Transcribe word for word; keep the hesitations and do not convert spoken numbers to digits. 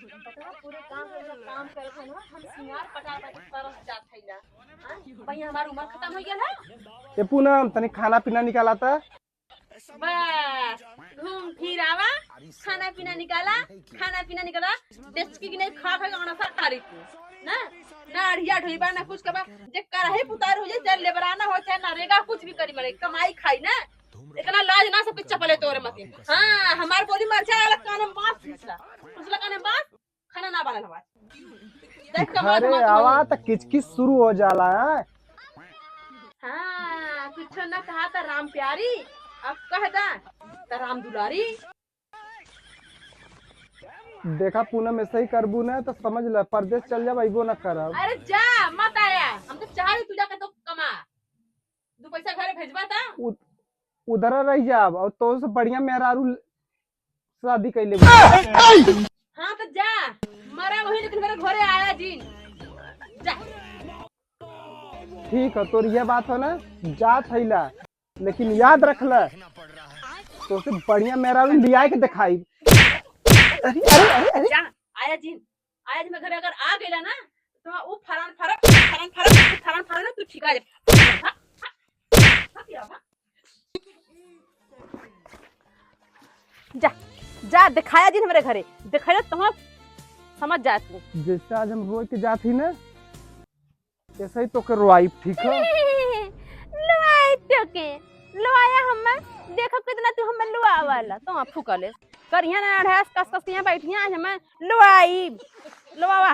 पता है, पूरे गांव में जब काम करत है ना, हम सिंगार पटार पटार करत जात है ना। हाँ? भैया, हमार उम्र खत्म हो गया ना। ए पूनम, तनी खाना पीना निकाला था। बस, घूम फिर आवा, खाना पीना निकाला, खाना पीना निकाला। डेचकी की नहीं खा खा के अनसा तारी तू, ना? ना अढ़िया ढोइबा, ना कुछ कबा। जे करही पुतार हो जाए, चाहे लेबराना हो, चाहे नरेगा, कुछ भी करी मरे, कमाई खाई ना। इतना लाज ना सबके चपले तोरे मती। हाँ, हमार बोली मरचा वाला कान में बांस घुसला। घुसला कान में बांस, खाना ना बनल हवा। देख कमाल अरे हमार आवा कमाल। त किचकिच शुरू हो जाला है। हाँ, कुछ ना कहा त राम प्यारी, अब कह दा त राम दुलारी। देखा पूनम, ऐसे ही करबू ना तो समझ ले, परदेश चल जाब, अइबो ना करब। अरे जा, मत आया, हम तो चाह रही तू जाके तो कमा, दो पैसा घरे भेजबा ता। उ-, उधर रह जाब और तो से बढ़िया मेहरारू शादी कर लेबू। हाँ तो जा, मरा वही, लेकिन मेरे घरे आया जिन। जा। ठीक है, तोर ये बात हो ना, जात है ला, लेकिन याद रख ले, तो से बढ़िया मेहरारू लियाए के दिखाई। अरे, अरे, अरे, अरे। जा, आया जिन, आया जिन मेरे घरे अगर आ गइला ना, तो ऊ फरान फरक, फरान फरक, फरान फरक ना, तू ठीक आ जा। जा, जा, दिखाया जिन हमरे घरे, दिखाया तो हम समझ जात तू। जैसे आज हम रोए के जात ही ना, ऐसे ही तोके रोआई, ठीक है? लोआई तोके, लोआया हम्मा, देखो कितना तू हम्मा लोआ वाला, तो फूकले। करिया ना अढ़ास कस कस के यहाँ बैठिया, आज हम्मा लोआई, लोआवा।